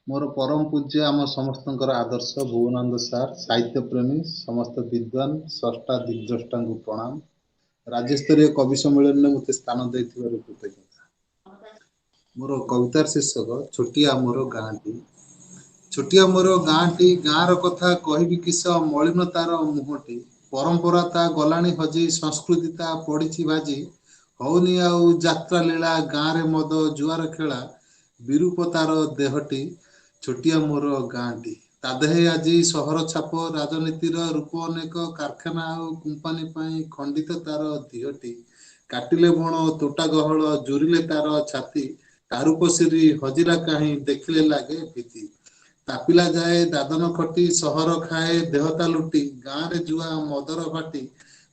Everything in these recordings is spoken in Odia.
ମୋର ପରମ ପୂଜ୍ୟ, ଆମ ସମସ୍ତଙ୍କର ଆଦର୍ଶ ଭୁବନାନନ୍ଦ ସାର୍, ସାହିତ୍ୟ ପ୍ରେମୀ, ସମସ୍ତ ବିଦ୍ୱାନ, ସ୍ରଷ୍ଟା, ଦିଗ୍ଦ୍ରଷ୍ଟାଙ୍କୁ ପ୍ରଣାମ। ରାଜ୍ୟସ୍ତରୀୟ କବି ସମ୍ମିଳନୀରେ ମୋତେ ସ୍ଥାନ ଦେଇଥିବାରୁ କୃତଜ୍ଞତା। ମୋର କବିତାର ଶୀର୍ଷକ ଛୋଟିଆ ମୋର ଗାଁଟି। ଛୋଟିଆ ମୋର ଗାଁଟି, ଗାଁର କଥା କହିବି କିସ, ମଳିନ ତାର ମୁହଁଟି। ପରମ୍ପରା ତା ଗଲାଣି ହଜି, ସଂସ୍କୃତି ତା ପଡ଼ିଛି ଭାଜି। ହଉନି ଆଉ ଯାତ୍ରା ଲୀଳା, ଗାଁରେ ମଦ ଜୁଆର ଖେଳା, ବିରୂପ ତାର ଦେହଟି। ଛୋଟିଆ ମୋର ଗାଁଟି, ତା ଦେହେ ଆଜି ସହର ଛାପ, ରାଜନୀତିର ରୂପ ଅନେକ, କାରଖାନା ଆଉ କମ୍ପାନୀ ପାଇଁ ଖଣ୍ଡିତ ତାର ଦିହଟି। କାଟିଲେ ବଣ ତୋଟା ଗହଳ, ଜୁରିଲେ ତାର ଛାତି, ତା ରୂପ ଶିରୀ ହଜିଲା କାହିଁ, ଦେଖିଲେ ଲାଗେ ଭୀତି। ତାପିଲା ଯାଏ ଦାଦନ ଖଟି, ସହର ଖାଏ ଦେହତା ଲୁଟି, ଗାଁରେ ଜୁଆ ମଦର ଭାଟି,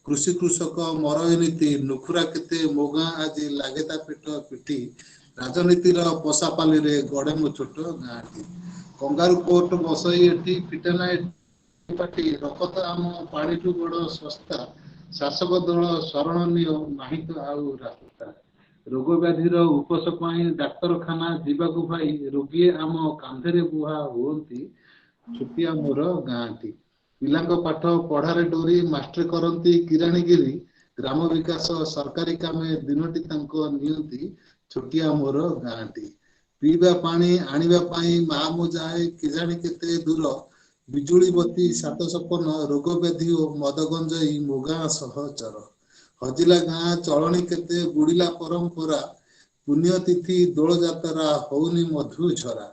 କୃଷି କୃଷକ ମରଇ ନୀତି। ନୁଖୁରା କେତେ ମୋ ଗାଁ ଆଜି, ଲାଗେ ତା ପେଟ ପିଠି, ରାଜନୀତିର ପଶାପାଲିରେ ଗଡେ ମୋ ଛୋଟ ଗାଁଟି। କଙ୍ଗାରୁ କୋର୍ଟ ବସଇ ଏଠି, ଫିଟେନା ଏଠି ପାଟି, ରକତ ଆମ ପାଣିଠୁ ବଡ ଶସ୍ତା, ଶାସକ ଦଳ ଶରଣ ନିଅ, ନାହିଁ ତ ଆଉ ରାସ୍ତା। ରୋଗ ବ୍ୟାଧିର ଉପଶ ପାଇଁ ଡାକ୍ତରଖାନା ଯିବାକୁ ଭାଇ, ରୋଗୀଏ ଆମ କାନ୍ଧରେ ବୁହା ହୁଅନ୍ତି। ଛୋଟିଆ ମୋର ଗାଁଟି, ପିଲାଙ୍କ ପାଠ ପଢାରେ ଡୋରି, ମାଷ୍ଟ୍ରେ କରନ୍ତି କିରାଣୀଗିରି, ଗ୍ରାମ ବିକାଶ ସରକାରୀ କାମେ ଦିନଟି ତାଙ୍କ ନିଅନ୍ତି। ଛୋଟିଆ ମୋର ଗାଁଟି, ପିଇବା ପାଣି ଆଣିବା ପାଇଁ ମା ମୁଁ ଯାଏ କେଜାଣି କେତେ ଦୂର, ବିଜୁଳି ବତି ସାତ ସପନ, ରୋଗ ବ୍ୟାଧି ଓ ମଦ ଗଞ୍ଜେଇ ମୋ ଗାଁ ସହଚର। ହଜିଲା ଗାଁ ଚଳଣି କେତେ, ବୁଡ଼ିଲା ପରମ୍ପରା, ପୁଣ୍ୟତିଥି ଦୋଳ ଯାତ୍ରା ହଉନି ମଧୁ ଝରା,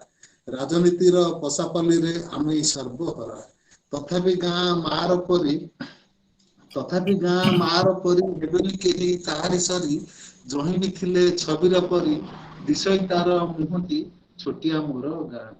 ରାଜନୀତିର ପଶାପାଲିରେ ଆମେ ସର୍ବହରା। ତଥାପି ଗାଁ ମାର ପରି, ତଥାପି ଗାଁ ମାର ପରି ହେବେନି କେହି ତାହାରି ସରି, ଯହିଁ ବି ଥିଲେ ଛବିର ପରି ଦିଶଇ ତାର ମୁହଁଟି। ଛୋଟିଆ ମୋର ଗାଁ।